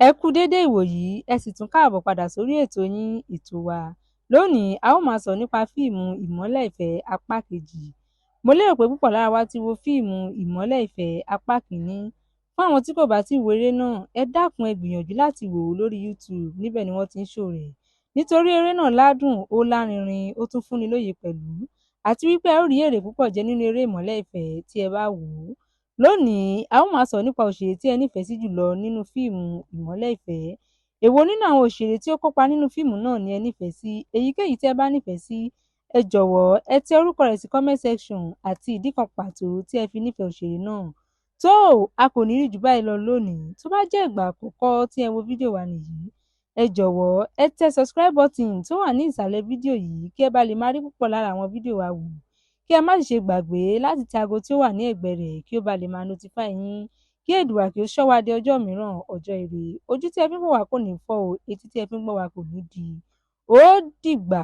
Ẹ kú dédé ìwòyí, ẹ sì tún káàbọ̀ padà sórí ètò yín, ètò wa. Lónìí, a ó máa sọ̀rọ̀ nípa fíìmù Ìmọ́lẹ̀ Ìfẹ́ apá kejì. Mo lérò pé púpọ̀ lára wa ti wo fíìmù Ìmọ́lẹ̀ Ìfẹ́ apá kìíní. Fún àwọn tí kò bá tíì wo eré náà, ẹ dákun, ẹ gbìyànjú láti wò ó lórí YouTube, níbẹ̀ ni wọ́n ti ń show rẹ̀. Nítorí eré náà ládùn, ó lárinrin, ó tún fúnni lóye pẹ̀lú. Àti wípé ẹ ó rí èrè púpọ̀ jẹ nínú eré Ìmọ́lẹ̀ Ìfẹ́ tí ẹ bá wò ó. Lónìí, a ó máa sọ̀rọ̀ nípa òṣèré tí ẹ nífẹ̀ẹ́ sí jùlọ nínú fíìmù Ìmọ́lẹ̀ Ìfẹ́. Èwo nínú àwọn òṣèré tí ó kópa nínú fíìmù náà ni ẹ nífẹ̀ẹ́ sí? Èyíkéyìí tí ẹ bá nífẹ̀ẹ́ sí, ẹ jọ̀wọ́ ẹ tẹ orúkọ rẹ̀ sí comment section àti ìdí kan pàtó tí ẹ fi nífẹ̀ẹ́ òṣèré náà. Tó, a kò ní rí jù báyìí lọ lónìí. Tó bá jẹ́ ìgbà àkọ́kọ́ tí ẹ wo fídíò wa nìyí, ẹ jọ̀wọ́ ẹ tẹ subscribe button tó wà ní ìsàlẹ̀ fídíò yìí kí ẹ bá lè máa rí púpọ̀ lára àwọn fídíò wa wò. Kí ẹ má sì ṣe gbàgbé láti tẹ aago tí ó wà ní ẹ̀gbẹ́ rẹ̀ kí ó bá lè máa notify yín. Kí Èdùà kí ó ṣọ́ wa dé ọjọ́ mìíràn, ọjọ́ ire. Ojú tí ẹ fi ń wò wá kò ní fọ́ o, etí tí ẹ fi ń gbọ́ wa kò ní di. Ó dìgbà.